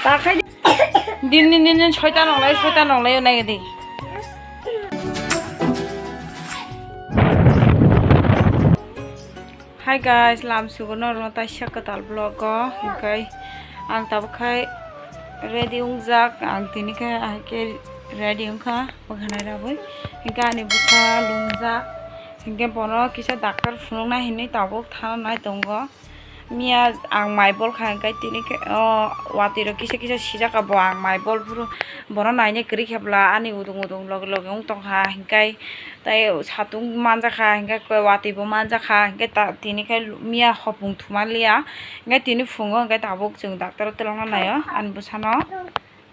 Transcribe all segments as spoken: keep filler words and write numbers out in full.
Takhai din din din din soitan nonglai, soitan nonglai, nai di. Hi guys, lam sugo norno taisa kwtal vlog o, hwnkhe ang tabuk khai ready wngjak, ang tini khe ahai khe ready wngkha, bwkhanai rabwi, hwnkhe ani bwsa lumjak, hwnkhe bono kisa doctor phunukna hinwi tabuk thangnai tongo. Miya ang mai bol kha, hwnkhe tini khe o watwi rok kisa kisa sijak ka, bo ang mai bol phuru bono naina kwrwi khe bwla ani udung udung loge loge wng tong kha, hwnkhe. Tai satung manjakha, hingke watwi bo manjakha, hingke ta, tini khe miya hopung thuma liya, hingke tini phungo hingke tabuk chwng doctor o twlangna naio ani bwsano,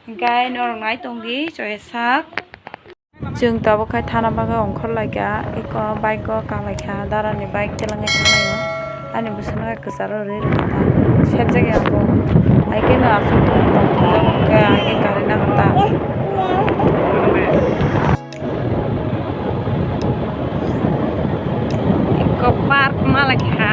hingke norok nai tongdi choya sak. Chwng tabuk khai thana bagwi ongkhor laikha, eko bike o kalaikha, darani bike twlangwi thanglaio, ani bwsano kwcharo rwi rwkha ta, sebjak ya bo, hai kheno aswk tongthokjak hingke hai khe gari nahar ta. Eko park ma lai kha.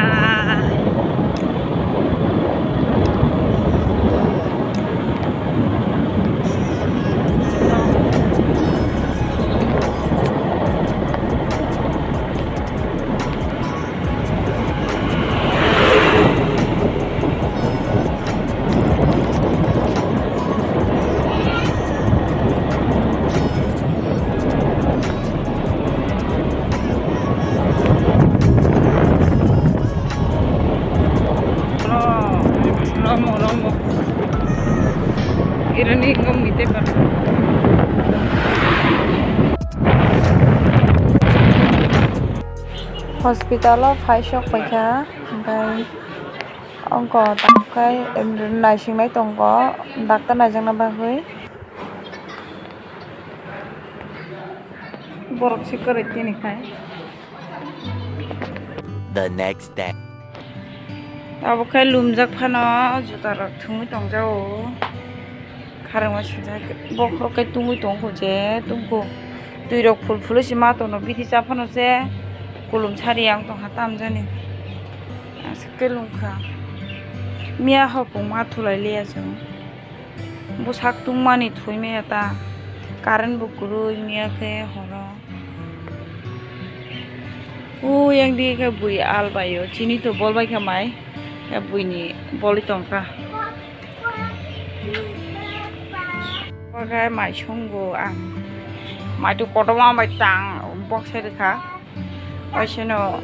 Romo, romo. Irani ngom mite par. Hospital o phai sok paikha, hingkai ongko tangkai naisingnai tongo, doctor naijakna bagwi. Borok se kwrwi tini khai. The next day. Abo khe lumjak phano juta rok thumwi tongjago. Kharangma swijak bokhorok khe tungwi tongkho je tungkho. Twi rok phul phul se ma tono bidi cha phano se kulum sari ang tongkha tamjani. Aswk khe lungkha. Miya hopung ma thulai liya chwng. Bwsak tungmani thwi maya ta. Current bo kwrwi miya khe horo. Uyang di khe bui al bai o. Chini to bol bai kha mai. Khe buini boli tongkha. Bo khe mai songo ang. Mai to kotorma bai tang bok sai rwkha. Waisano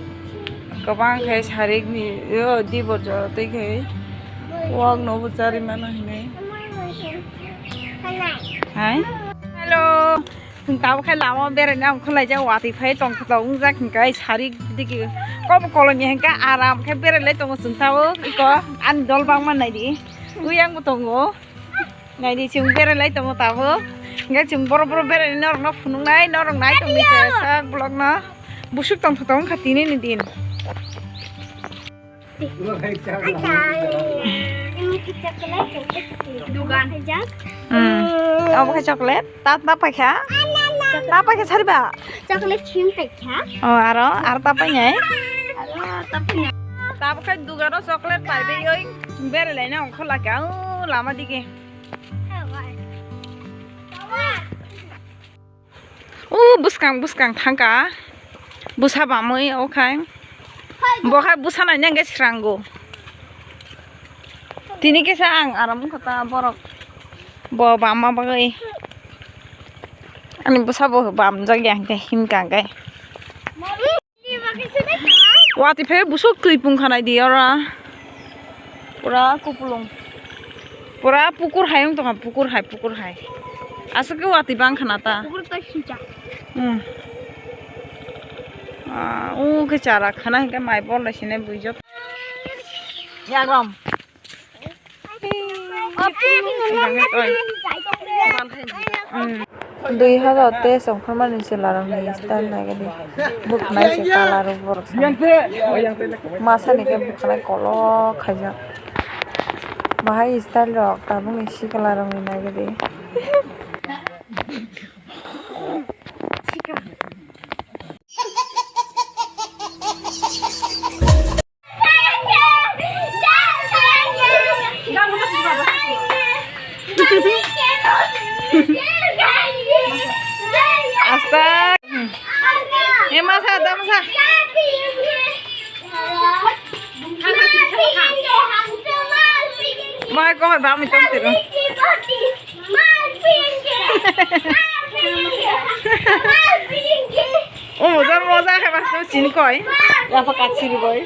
kwbang khe sarikni o dibor jora twi khe wak no bo chari mano hinwi. Hai. Hello. Chwng tabuk khe lama beraina ongkhorlaijak watwi phai tongthotok wngjak hinkhe sarik digi kobo kolomya hinkhe aram khe berailai tongo chwng tabuk iko ani dol bangma naidi. Uyang bo tongo. Naidi chwng berailai tongo tabuk. Hinkhe chwng boro boro beraini norokno phunuknai, norok nai tongdi sak vlog no. Busuk tongthotok wngkha tini ni din. Dugan. Hmm. Abo khe chocolate? Ta, ta paikha? Ta paikha sariba? Chocolate chim paikha. Oh, aro, aro ta painai? Aro ta painai. Tabuk khe dugano chocolate paibai oi berelaina ongkhorlakha o lama dige. O bwskang bwskang thangkha. Bwsa bamwi o khai. Bo khai bwsa naina hwnkhe srango. Tini kisa ang aram wngkha ta borok. Bo bamma bagwi. Ani bwsa bo bamjak ya hwnkhe himkha hwnkhe. Watwi phai busuk twi pung khanai di oro. Pura kupulung. Pura pukur hai wng tongkha, pukur hai, pukur hai. Aswk khe watwi bang khana ta. Pukur ta sija. Hmm. Ah, o khe chara khana hinkhe mai bol lai sine buijak. Yagom. Dui hazar teis ongkhormani chwlarokni style naigadi. Buknai se colour borok sa. Masani khe buknai kolok khaijak. Bahai style rok tabukni sikla rokni naigadi. Masa, da masa. Mai ko ba mi tong tiro. O moja moja khe ba chin koi. Ya pa kachiri boy.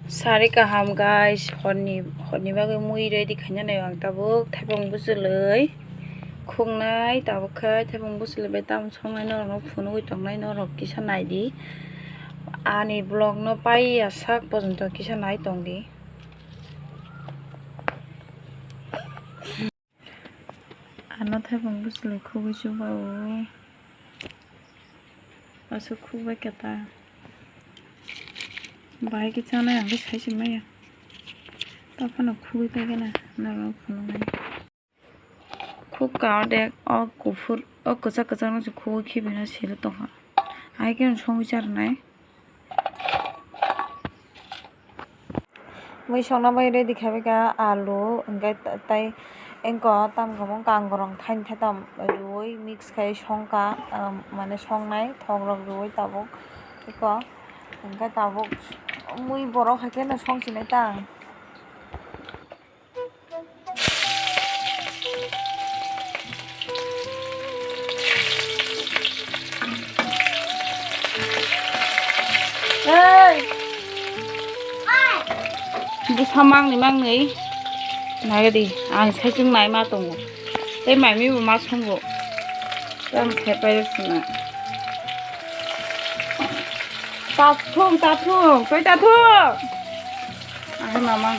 Sari kaham guys, horni horni bagwi mui ready khaina nai ang tabuk thaipung bwchwlwi khuknai tabuk khe thaipung bwchwlwi bai tamo songnai norokno phunugwi tongnai norok kisa naidi ani vlog no paiya sak pojonto kisa nai tongdi. Ano thaipung bwchwlwi khugwi chubago. Aswk khugwi khe ta. Bahai khe chanai ang khe sai se maya. Taphano khugwi paikhe na, norok phunuknai. Khub ka ordek o kuphur, o kwchak kwchak no se khugwi khibina silo tongkha. Ahai khe songwi charwnai. Mui songna bai ready khabai kha alu, hwnkhe tei engko tam khe bo kangrong thaini thaitam riui mix khai songkha, mane songnai thokrok riui tabuk eko hwnkhe tabuk mui borok hai kheno songchinai ta ang. Ei! Bwsa mangni mangni nagadi, ang saichung nai ma tongo. Tei maimi bo ma songo. Tei ang sepai rw sina. Tathung, tathung, tei tathung. Ahai mamang.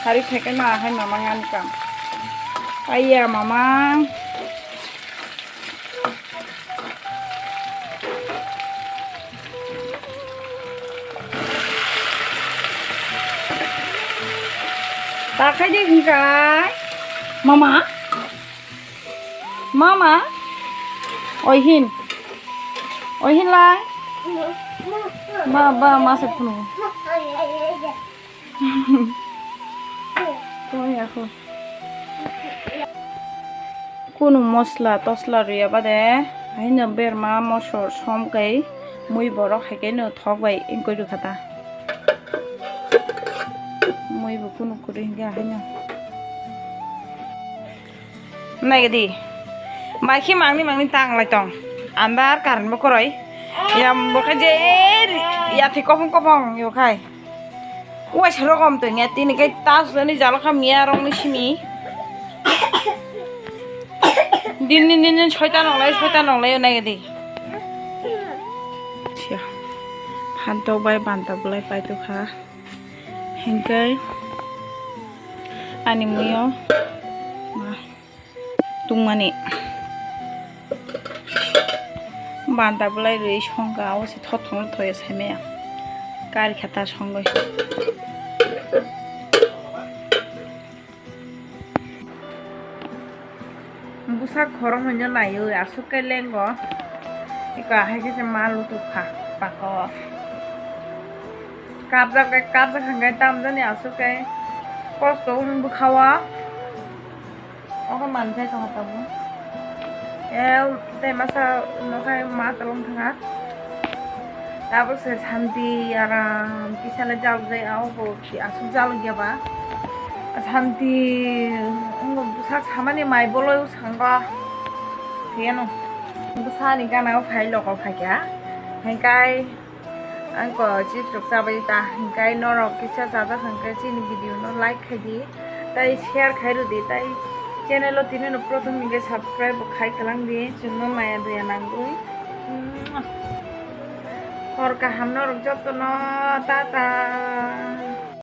Hari thekai ma ahai mamang ani kam. Aiya mamang. Takhai di hingkai. Mama. Mama. Oi hin. Oi hin lai. Ma ba ma se phunu. Tongya kho. Kunu mosla tosla rwya bade, haino berma mosor som kai mui borok hai khe no thok bai wngkoi rwkha ta. Mui bo kunu kwrwi hwnkhe haino. Naigadi. Mai khe mangni mangni tang lai tong. Andar current bo kwrwi. Yam bo khe je yathi kophong kophong yo khai. Uaisa rokom tongya tini khe ta sujani jalo kha miya rokni simi. Din din din din soita nonglai soita nonglai naigadi. Siya. Phantok bai banta bulai paitokha. Hingkai ani muyo ma tungmani banta bulai rwi songkha, abo se thothong thoya saimaya kari khe ta songwi. Bwsak khoroknwi no naiwi aswk khe lengo. Eko ahai khe se ma lutuk kha bako. Kapjak khe kapjak hwnkhe tamjani aswk khe kosto wng bwkha o. Obo manjak tongkha tabuk. E tei masa nokhai ma tolong thangkha. Tabuk se santi aram kisa le jalok jai, abo bo aswk jalok ya ba. Santi wngkha bwsak samani mai boloi bwskango. Phiyano bwsani gana o phai loko phaikha. Hingkai ang ko chips rok chabai ta. Hingkai norok kisa chajak hwnkhe chini video no like khai di. Tai share khai rw di, tai channel o tini no prothom hingke subscribe bo khai kwlang di, chwngno maya daya nangwi. Hor kaham norok jotono, tata.